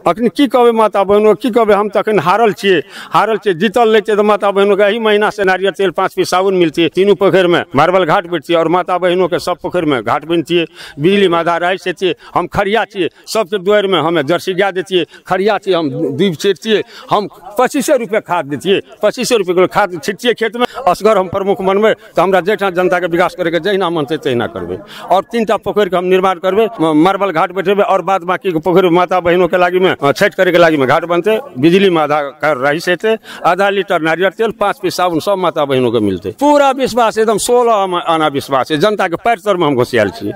अखन की कहबै माता बहिनो, की कहबै, हम तऽ अखन हारल छियै, हारल छियै। जीतल लै छियै तऽ माता बहिनोके एहि महीना से नारियल तेल 5 पीस साबुन मिलतियै, तीनू पोखरिमे मार्बल घाट बैठतियै और माता बहिनोके सब पोखरिमे घाट बनतियै, बिजलीमे आधा राइस हेतियै। हम खरिया छियै, सबके दुआरिमे हमे जर्सी गाय दैतियै, खरिया छियै, हम दूब छिटतियै, हम 25 रुपये खाद दैतियै, 25 रुपये किलो खाद छिटतियै खेतमे। असगर हम प्रमुख बनबै तऽ हमरा जाहिठाम जनताके विकास करैके जहिना मन छै तहिना करबै। और 3टा पोखरिके हम निर्माण करबै, मार्बल घाट बैठेबै और बाद बाकी पोखरि माता बहिनोके लागी में छठि करैके लागी में घाट बनतै, बिजलीमे आधा राइस हेतै, आधा लीटर नारियल तेल, 5 पीस साबुन सब माता बहिनोके मिलतै। पूरा विश्वास, एकदम 16 आना विश्वास है, जनताके पैर तरमे हम घुसियाल छी।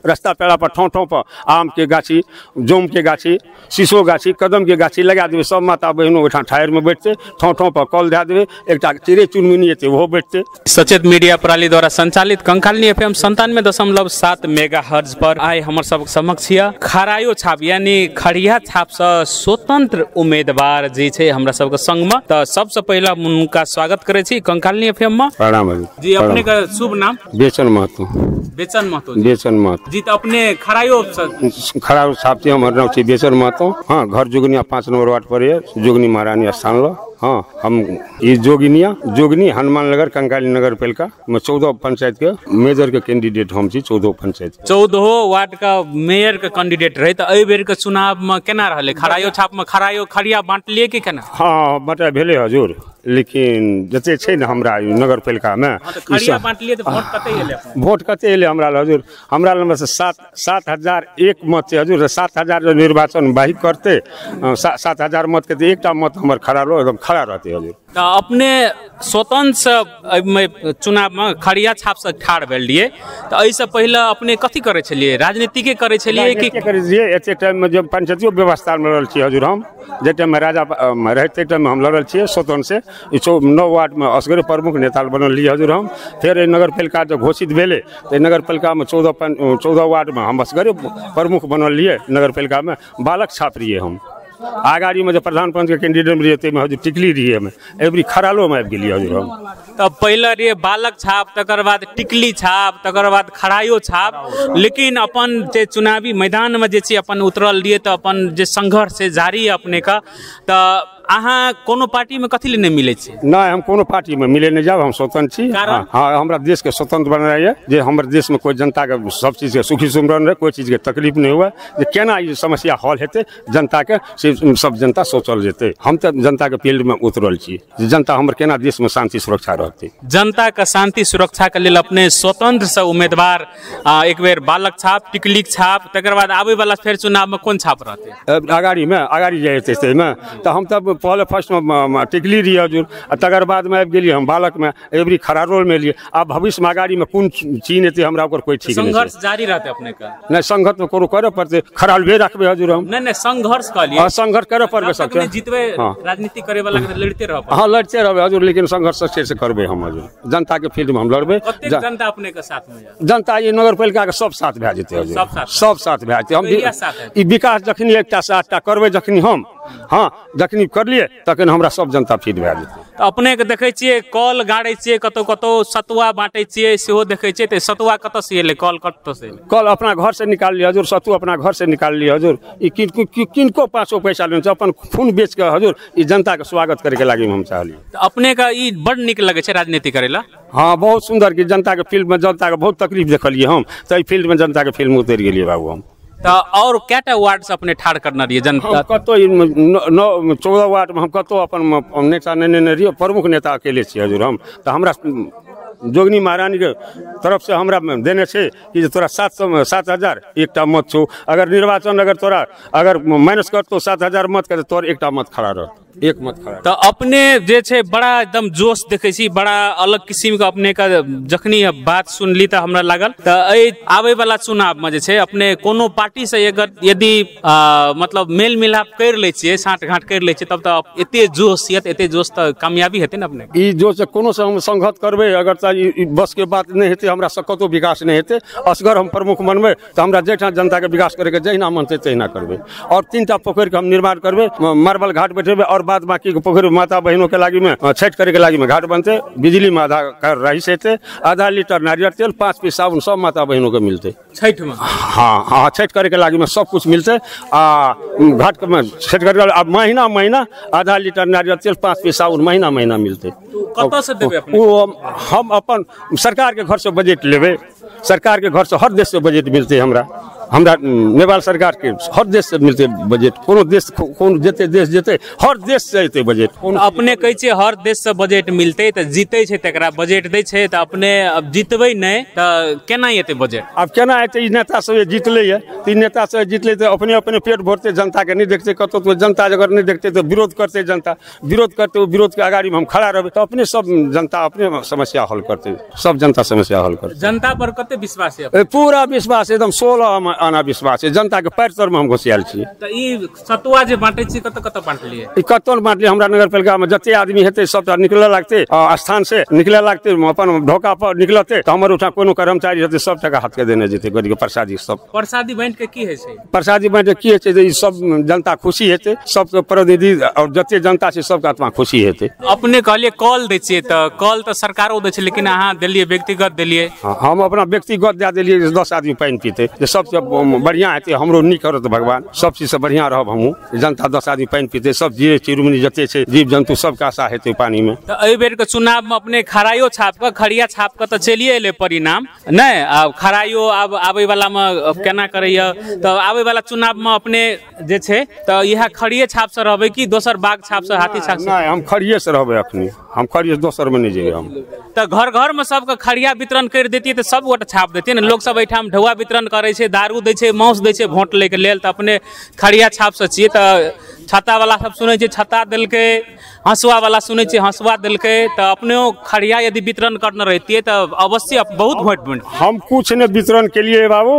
रास्ता पेड़ा पर ठाँव ठाँव पर आम के गाछी, जोम के गाछी, शीशो गाछी, कदम के गाछी लगा देबै, सब माता बहिनो ओहिठाम ठाढ़िमे बैठतै, ठाँव ठाँव पर कल दए देबै, एकटा चिड़ै चुनमुनी एतै ओहो बैठतै। सचेत मीडिया प्रणाली द्वारा संचालित कंकालिनी FM 97.7 mega hertz पर आइ हमर सब समक्ष यऽ खरायो छाप यानी खड़िया छाप से स्वतंत्र उम्मीदवार जे छै हमरा सबके संग में। तऽ सबसे पहला हुनका स्वागत करै छी कंकालिनी FM में। प्रणाम जी। अपने का शुभ नाम? बेचन महतो। बेचन महतो। बेचन महतो जी। तऽ अपने खरायो खरायो छाप छी, हमर नाम छी बेचन महतो। हाँ, घर जोगनिया 5 नंबर वार्ड पर है, जोगनी महारानी स्थान ल। हाँ, हम ई जोगिनिया जोगनी हनुमान नगर कंकाली नगर पालिका में 14 पंचायत के मेयर के कैंडिडेट हम छी। 14 पंचायत 14 वार्ड का मेयर के कैंडिडेट रहे। तऽ एहि बेर के चुनाव में केना रहलै? खरायो छाप में खरायो खड़िया बांटलिए कि केना? हाँ, बटा भेलै हजूर, लेकिन जते छै ने हमरा नगर पालिका में खड़िया बांटलिए तऽ वोट कते एलै? वोट कते एलै हमरा हजूर? हमरा लग से 7001 मत छै हजूर। 7000 जो निर्वाचन बाहिर करते 7000 मत के एकटा मत हमर खड़ा रहो, एकदम खड़ा रहते हजूर। तऽ अपने स्वतंत्र चुनाव में खड़िया छाप से ठाढ़ भेल रहिए, तऽ एहिसँ पहिले अपने कथी करै छलियै? राजनीतिके करै छलियै कि करै छियै? एते टाइम में जब पंचायतियो व्यवस्था में लड़ल छियै हजूर, हम जे टाइम में राजा रहै ताहि टाइम में हम लड़ल छियै स्वतंत्र से। 9 वार्ड में असगरे प्रमुख नेता बनल रहियै हजूर हम। फेर एहि नगर पालिका जब घोषित भेलै तऽ नगर पालिका में 14 वार्ड में हम असगरे प्रमुख बनल रहियै। नगर पालिका में बालक छाप रहियै हम। आगाड़ी में जब प्रधान पंच के कैंडिडेट रहियै ताहिमे हजूर टिकली रहियै, हमे एबरी खरालोमे आबि गेलियै हजूर हम। तऽ पहिले रहियै बालक छाप, तकर बाद टिकली छाप, तकर बाद खरायो छाप, लेकिन अपन जे चुनावी मैदानमे जे छै अपन उतरल रहियै तऽ अपन जे संघर्ष छै जारी अपने का। तऽ अहाँ कोनो पार्टीमे कथी लए नहि मिलै छै? नहि, हम कोनो पार्टीमे मिले नहि जायब, हम स्वतंत्र छी। हाँ, हमरा देशके स्वतंत्र बनाइ यऽ जे हमर देशमे कोइ जनताके सब चीजके सुखी सुमरन रहै, कोइ चीजके तकलीफ नहि हुए, जे केना ई समस्या हल हेतै जनताके से सब जनता सोचल जेतै। हम तऽ जनताके फील्डमे उतरल छी जे जनता हमर केना देशमे शांति सुरक्षा रहतै। जनताके शांति सुरक्षाके लेल अपने स्वतंत्र से उम्मीदवार एक बेर बालक छाप, टिकली छाप, तकर बाद आबैवला फेर चुनावमे कोन छाप रहतै? अगाड़ीमे अगाड़ी जे हेतै ताहिमे तऽ हम तब पहले फर्स्टमे टिकली रहियै हजूर, आ तकर बादमे आबि गेलियै हम बालकमे, एबरी खरारोलमे एलियै। आब भविष्यमे अगाड़ीमे कोन चीज एतै हमरा ओकर कोइ ठीक नहि। संघर्ष जारी रहतै अपने के? नहि, संघर्ष कोनो करऽ पड़तै, खरालबे राखबै हजूर हम। नहि नहि, संघर्ष कहलियै, संघर्ष करऽ पड़बै सबके। जीतबै राजनीति करे वाला के लड़ते रहब। हाँ, लड़ते रहबै हजूर, लेकिन संघर्ष से करबै हम हजूर। जनताके फील्डमे हम लड़बै। जनता अपने के साथ में? जनता ई नगर पालिकाके सब साथ भए जेतै हजूर, सब साथ भए जेतै। हम ई विकास जखनी 1 से 8टा करबै जखनी हम, हाँ जखनी करलियै तखन हमरा सब जनता फीड भए जेतै। तऽ अपने के देखै छियै कल गाड़ै छियै, कतौ कतौ सतुआ बाँटै छियै सेहो देखै छियै, तऽ सतुआ कतऽ से एलै? कल कतऽ से एलै? कल अपना घर से निकाल लियै हजूर, सतुआ अपना घर से निकाल लियै हजूर। ई किनको 5 पैसा लेने छै, अपन खून बेच के हजूर ई जनता के स्वागत करैके लागि हम चाहलियै। तऽ अपने के ई बड़ नीक लगै छै राजनीति करै ला? हाँ, बहुत सुन्दर कि जनता के फील्ड में जनता के बहुत तकलीफ देखलियै हम, तऽ एहि फील्ड में जनता के फील्ड में उतरि गेलियै बाबू हम। तऽ और कएटा वार्ड से अपने ठाढ़ करने रहियै जनता? कतौ 14 वार्ड में हम कतौ अपन नेता नहि नेने रहियै, प्रमुख नेता अकेले छियै हजूर हम। तऽ हमरा जोगनी महारानी के तरफ से हमरा देने छै कि जे तोरा 7000 एकटा मत छौ, अगर निर्वाचन अगर तोरा अगर माइनस करतौ 7000 मत के तोर एकटा मत खड़ा रहतौ, एक मत खड़ा। तऽ अपने जे छै बड़ा एकदम जोश देखै छी, बड़ा अलग किस्मके अपने के जखनी बात सुनली तऽ हमरा लागल। तऽ एहि आबैवला चुनावमे जे छै अपने कोनो पार्टी से अगर यदि मतलब मेल मिलाप करि लै छियै, साँठ घाट करि लै छियै, तब तऽ एते जोश यऽ, एते जोश तऽ कामयाबी हेतै ने अपने? ई जोश कोनो से हम संघर्ष करबै अगर तऽ ई बस के बात नहि हेतै, हमरा से कतौ विकास नहि हेतै। असगर हम प्रमुख बनबै तऽ हमरा जाहिठाम जनताके विकास करैके जहिना मन छै तहिना करबै। और 3टा पोखरिके हम निर्माण करबै, मार्बल घाट बैठेबै और बाद बाकी के पोखरि माता बहिनों के लागी में छठ करे के लागी में घाट बनते, बिजली में आधा कर रही हेतै, आधा लीटर नारियल तेल, 5 पीस साबुन सब माता बहिनों के मिलते छठ में। हाँ हाँ, छठ करे के लागी में सब कुछ मिलते। आ घाट में छठ करे अब महीना महीना आधा लीटर नारियल तेल, 5 पीस साबुन महीना महीना मिलते। कतऽ से देबै अपने? वो हम अपन सरकार के घर से बजट लेबै, सरकार के घर से हर देश से बजट मिलते हमरा, हमरा नेपाल सरकार के हर देश से मिलते बजट। कोनो देश कोन जते देश जेते हर देश से एते बजट। अपने कहै छियै हर देश से बजट मिलते तऽ जीते छै तकरा बजट दै छै, तऽ अपने अब जीतबै नहि तऽ केना एते बजट? आब केना एते? ई नेता सब जीतले ये, ई नेता सब जीतले तऽ अपने अपने पेट भरते, जनता के नहीं देखते कतौ। तो जनता अगर नहीं देखते तो विरोध करते, जनता विरोध करते, वो विरोध के अगाड़ी में हम खड़ा रहबै तऽ अपने सब जनता अपने समस्या हल करते, सब जनता समस्या हल करते। जनता पर कते विश्वास है? पूरा विश्वास, एकदम 16 आना विश्वास है। जनता के पैर तर में हम घुसियाल छी। तऽ ई सतुआ जे बांटै छी कतऽ कतऽ बांटलियै? ई कतौ बांटलियै? हमरा नगरपालिका में जते आदमी हेतै सबटा निकले लागतै, स्थान से निकले लागतै, अपन ढोका पर निकलतै तऽ हमर ओहिठाम कोनो कर्मचारी हेतै सब टका हाथ के देने जेतै गरीब के प्रसादी सब। प्रसादी बांटि के की होइ छै? प्रसादी बांटि के की होइ छै? जे ई सब जनता खुशी हेतै, सबके प्रतिनिधि और जते जनता छै सबके आत्मा खुशी हेतै। अपने कहलियै कॉल दै छियै तऽ कॉल तऽ सरकारो दै छै, लेकिन अहाँ देलियै व्यक्तिगत देलियै? हम अपना व्यक्तिगत दए देलियै जे 10 आदमी पानि पीतै, जे सबसे बढ़िया हेतै, हमरो नीक करत भगवान, सब चीजसँ बढ़िया रहब हमहूँ। जनता 10 आदमी पानि पीतै, सब जीव चिरुमनी जते छै जीव जन्तु सबके आशा हेतै पानि में। तऽ एहि बेर के चुनाव में अपने खराइयो छाप कऽ खड़िया छाप कऽ तऽ चलिए एलै परिणाम नहि? आब खराइयो आब आबै वाला में केना करैया, तऽ आबै वाला चुनाव में अपने जे छै तऽ इएह खड़िए छाप से रहबै कि दोसर बाघ छाप से, हाथी छाप से? नहि, हम खड़िए से रहबै अखनी, हम खड़िए दोसर में नहि जेबै हम। तऽ घर घर में सबके खड़िया वितरण करि देतियै तऽ सब गोटा छाप देतियै ने। लोक सब एहिठाम ढौआ वितरण करै छै, दारू दै छै, मांस दै छै वोट लै के लेल, तऽ अपने खड़िया छाप से छियै। तऽ छत्ता वाला सब सुनै छै छत्ता देलकै, हँसुआ वाला सुनै छै हँसुआ देलकै, तऽ अपने खड़िया यदि वितरण करने रहितियै तऽ अवश्य बहुत वोट बनि। हम कुछ नहि वितरण केलिए बाबू,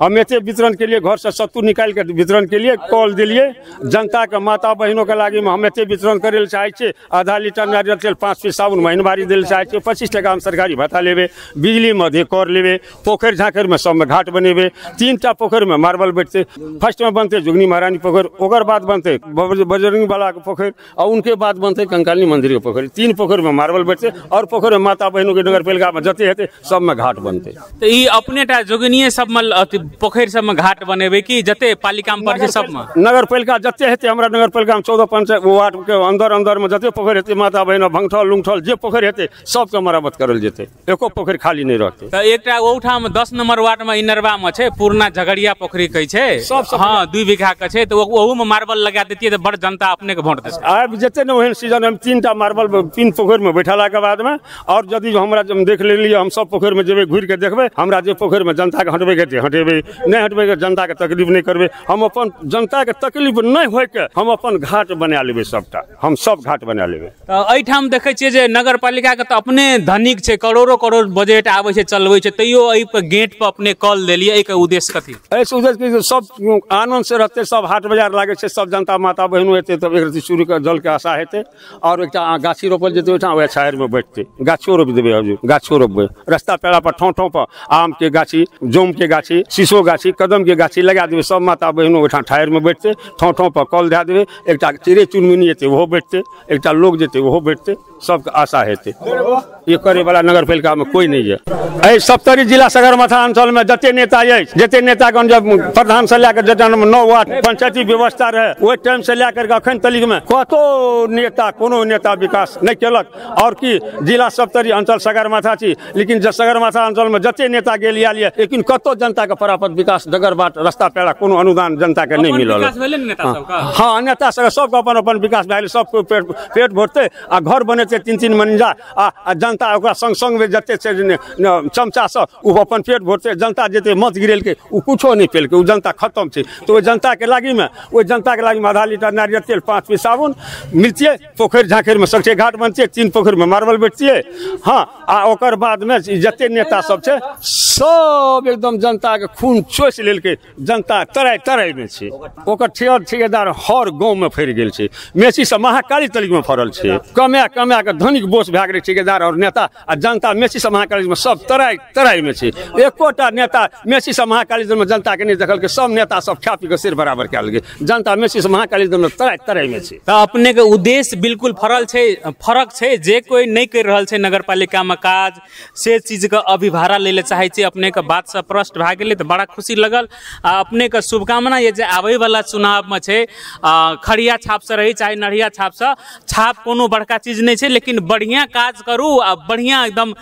हम एते वितरण के लिए घर से सत्तू निकालि के वितरण के लिए कॉल दिलिए जनता के माता बहिनों के लागी में हम एते वितरण करे ले चाहे छियै। आधा लीटर नारियल तेल, 5 पीस साबुन महीनवारी दै ले चाहे छियै, 25 टका हम सरकारी भत्ता लेबै, बिजली में अधिक कर लेबै, पोखरि झाँखरि में सबमे घाट बनेबै, 3टा पोखरि में मार्बल बैठतै, फर्स्ट में बनतै जुगनी महारानी पोखरि, ओकर बाद बनतै बजरंगी बाला के पोखरि, और उनके बाद बनतै कंकाली मंदिर के पोखरि। 3 पोखरि में मार्बल बैठतै और पोखरि में माता बहिनों के नगरपालिका में जते हेतै सबमे घाट बनतै। तऽ ई अपने टा जोगिनिये सबमे पोखरि सबमे घाट बनेबै कि जते पालिका में पड़ै छै सबमे? नगरपालिका जते हेतै, हमरा नगरपालिका में 14 पंचायत वार्ड के अंदर अंदर में जते पोखरि हेतै, माता बहिन भंगठल लुंगठल जे पोखरि हेतै सबके मरम्मत करल जेतै, एको पोखरि खाली नहि रहतै। तऽ एकटा ओहिठाम 10 नंबर वार्ड में इनरवा में छै पुरना झगड़िया पोखरि कहै छै, हाँ 2 बीघा के छै, तऽ ओहू में मार्बल लगा देतियै तऽ बड़ जनता अपने के वोट देतै। आबि जेतै ने ओहन सीजन, हम 3टा मार्बल 3 पोखरि में बैठला के बाद में, और यदि हमरा देख लेलियै हम सब पोखरि में जेबै घुरि के देखबै, हमरा जे पोखरि में जनता के हटबै के हटेबै, नहि हटबै के जनता के तकलीफ नहि करबै, हम अपन जनता के तकलीफ नहि होय के हम अपन घाट बना लेबै, सबटा हम सब घाट बना लेबै। तऽ एहिठाम देखै छियै जे नगरपालिका के तऽ अपने धनिक छै, करोड़ो करोड़ बजट आबै छै, चलबै छै, तैयो एहि पर गेट पर अपने कॉल देलियै, एहिके उद्देश्य कथी? एहिसँ उद्देश्य सब आनंद से रहतै, सब हाट बाजार लागै छै, सब जनता माता बहिनो हेतै तब एक रति सूर्य के जल के आशा हेतै, और एकटा गाछी रोपल जेतै ओहिठाम वएह छाहरि में बैठतै, गाछो रोपि देबै, हजूर गाछो रोपबै, रस्ता पेड़ा पर ठाँव ठाँव पर आम के गाछी, जोम के गाछी, शीशो गाछी, कदम के गाछी लगा देबै, सब माता बहिनो ओहिठाम ठाहरि में बैठतै, ठाँव ठाँव पर कल दए देबै, एकटा चिड़ै चुनमुनी एतै ओहो बैठतै, एकटा लोक जेतै ओहो बैठतै, सबके आशा हेतै। ये करे वाला नगरपालिका में कोई नहीं है। एहि सप्तरी जिला सगरमाथा अंचल में जते नेता अछि, जते नेतागण जब प्रधान से लए कऽ जते 9 वार्ड पंचायती व्यवस्था रहे ओहि टाइम से लए करके अखन तलिक में कतो नेता कोनो नेता विकास नहि केलक। और की जिला सप्तरी अंचल सगरमाथा छी, लेकिन सगरमाथा अंचल में जते नेता गेल आयल ये, लेकिन कतो जनता के परापत विकास डगर बाट रस्ता पेड़ा कोनो अनुदान जनता के नहि मिलल। हाँ, नेता सब सबके अपन अपन विकास भए गेलै, सबके पेट भरतै आ घर बनेतै 3-3 मंजिला, आ जनता ओकरा संग संग में जते छै चमचा सब ओ अपन पेट भरतै, जनता जते मत गिरेलकै ओ कुछो नहि पेलकै, ओ जनता खत्म छै। तऽ ओहि जनता के लागी में आधा लीटर नारियल तेल, 5 पीस साबुन मिलतियै, पोखरि झाँखरि में सगठे घाट बनतियै, 3 पोखरि में मार्बल बैठतियै। हाँ, आ ओकर बाद में जते नेता सब छै सब एकदम जनता के खून चोसि लेलकै, जनता तराइ तराइ में छै, ओकर ठेकेदार हर गाँव में फड़ि गेल छै, मेसी सब महाकाली तलिक में फड़ल छै, कमाए कमाए के धनिक बोस भए गेलै ठेकेदार और नेता आ जनता मेसी सब महाकाली सब तराई तराई में छै। एकोटा नेता मेसी सब महाकाली में जनता के नहीं देखलकै, सब नेता सब खा पी के सिर बराबर कए लेलकै। जनता मेसी सब महाकाली में तराई तराई में छै। तऽ अपने के उद्देश्य बिल्कुल फरल छै, फरक छै। जे कोई नहीं कर रहल छै नगरपालिका में काज, से चीज के अभिभारा लै लए चाहै छै। अपने के बात से प्रश्न भए गेलै तऽ बड़ा खुशी लगल। आ अपने के शुभकामना ये जे आबै वाला चुनाव में छै खड़िया छाप से रही चाहे नढ़िया छाप से, छाप कोनो बड़का चीज नहीं छै, लेकिन बढ़िया काज करू आ बढ़िया एकदम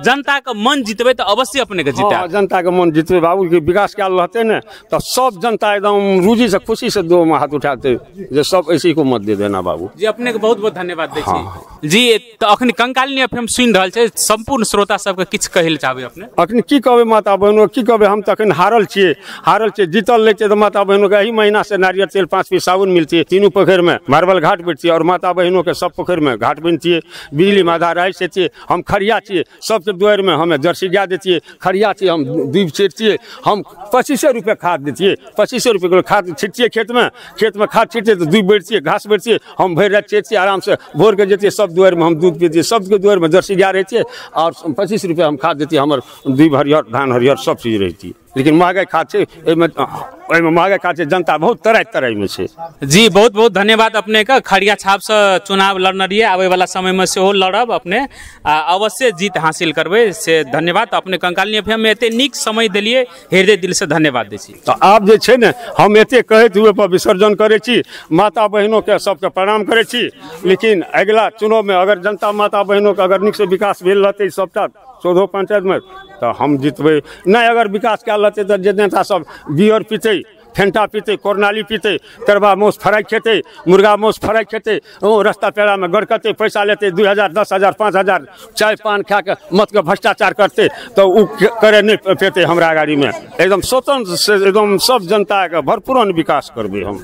जनता के मन जीतबै तऽ अवश्य अपने के जीता। जनता के मन जीतबै बाबू के विकास कयल रहतै ने तऽ सब जनता एकदम रूजी से खुशी से दो में हाथ उठाते जे सब ऐसी को मत दे देना बाबू जी। अपने के बहुत बहुत धन्यवाद दै छी जी। तऽ अखन कंकालिनी एफएम सुनि रहल छै, सम्पूर्ण श्रोता सबके किछु कहै लए चाहबै अपने? अखन की कहबै माता बहिनो, की कहबै, हम तऽ अखन हारल छियै, हारल छियै। जीतल लै छियै तऽ माता बहिनो के एहि महीना से नारियल तेल 5 पीस साबुन मिलती, तीनू पोखरि में मार्बल घाट बैठतियै और माता बहिनो के सब पोखरि में घाट बनतियै। बिजली में आधा रहै से हम खड़िया छियै, सबके दुआरि में हमे जर्सी गाय दैतियै, खड़िया छियै हम दूब छिटतियै, हम 25 रुपये खाद दैतियै, 25 रुपये किलो खाद छिटतियै खेतमे, खेतमे खाद छिटतियै तऽ दूब बढ़तियै, घास बढ़तियै, हम भरि राति छिटतियै आराम से, भोर के जैतियै सब दुआरि में हम दूध पीतियै, सबके दुआरि में जर्सी गाय रहितियै और 25 रुपये हम खाद दैतियै, हमर दूब हरियर धान हरियर सब चीज रहितियै। लेकिन महगाइ खाद छै एहिमे, एहिमे महगाइ खाद छै, जनता बहुत तराई तराई में छै जी। बहुत बहुत धन्यवाद अपने के। खड़िया छाप से चुनाव लड़ने रहियै, आबै वाला समय में सेहो लड़ब अपने आ अवश्य जीत हासिल करबै, से धन्यवाद। अपने कंकालिनी एफएम में एते नीक समय देलियै, हृदय दिल से धन्यवाद दै छी। तऽ आब जे छै ने हम एते कहैत हुए पर विसर्जन करै छी, माता बहिनों के सबके प्रणाम करै छी। लेकिन अगिला चुनाव में अगर जनता माता बहिनों के अगर नीक से विकास भेल रहतै सबटा 14 पंचायत में तऽ हम जीतबै। नहि अगर विकास कयल रहतै तऽ जे नेता सब बियर पीतै, फेंटा पीतै, कोरनाली पीतै, तरबा मांस फ्राइ खेतै, मुर्गा मांस फ्राइ खेतै, ओ रास्ता पेड़ामे गड़कतै, पैसा लेतै 2000 10,000 5,000 चाय पान खा के मतके भ्रष्टाचार करतै तऽ ओ करे नहि पेतै। हमरा गाड़ीमे एकदम स्वतंत्र से एकदम सब जनताके भरपूर विकास करबै हम।